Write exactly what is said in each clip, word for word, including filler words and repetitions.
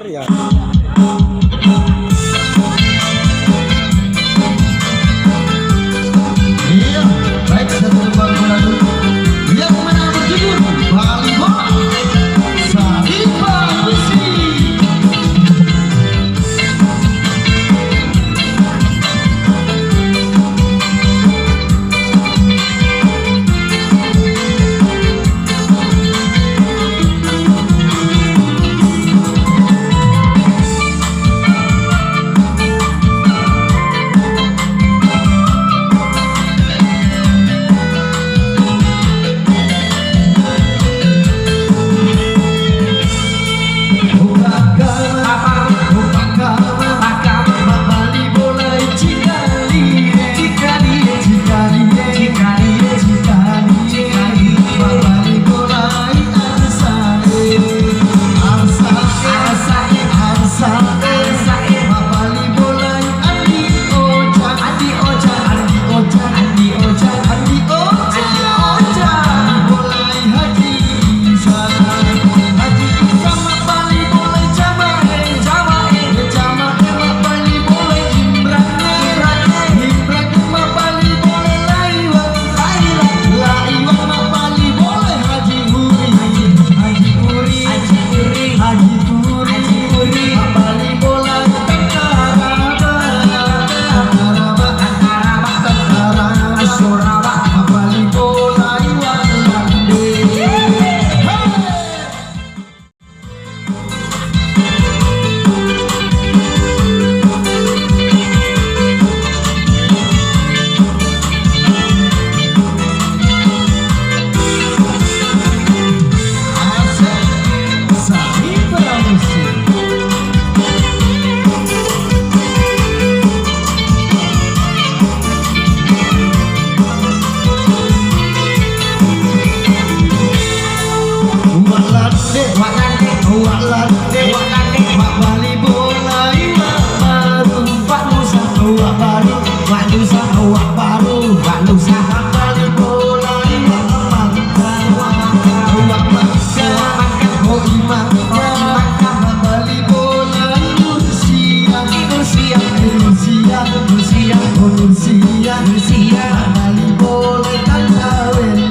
Iya, baik, satu kembang bola dulu. Yang mana berjudul Bali Bola. Saat Bali Bola. Uwak lande, uwak lande, uwak lande, uwak lande, uwak bali bolai, uwak baru, uwak nusa, uwak baru, uwak nusa, uwak baru, uwak nusa, uwak bali bolai, uwak mangka, uwak mangka, uwak mangka, uwak mangka, uwak mangka, uwak bali bolai, Rusia, Rusia, Rusia, Rusia, Rusia, Rusia, uwak bali bolai, tanda welli.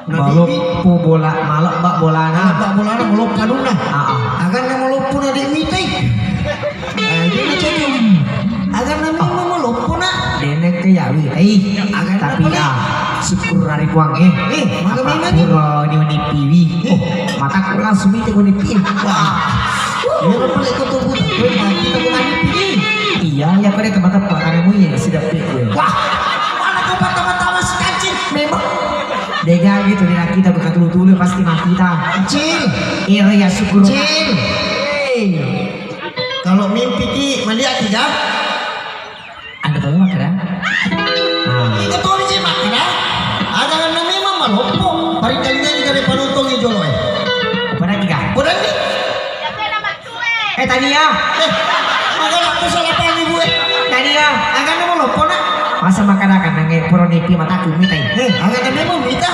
Maloppo bola, malebba bolana. Malebba bolana, maloppo anunna. Ah, ah. Aganna maloppo na de' mitai. Eh, de' na cocok. Aganna memang maloppo na. De' na ke yawi. Eh, aganna tapi pale. Ah, syukur ri Puang, eh. Eh, maga apa memang ni? Pura ni unipiwi. Eh. Oh, mataku langsung itu unipi. Wah. Iya, apa lagi kau tunggu? Kita bukan unipi. Iya, ya pada tempat-tempat ada mu ya, sudah pi gue. Wah, mana kau pertama-tama si kancing? Memang. Dega gitu, dega kita buka tulu-tulu pasti mati ta. Cil. Iya, ya syukur. Cil. Hei. Kalau mimpi ki melihat tidak? Anda tahu makan? Ah. Kita tahu ni makan, ah? Ada yang memang maloppo. Paling kalinya ini dari penonton ni jolo, eh. Pada tiga. Pada ni? Eh, tadi ya. Eh, ada waktu salah paham ibu, eh. Tadi ya. Ada yang maloppo, nak? Masa makan-makan nange pura nipi mataku mitai. Eh, ada yang memang mita.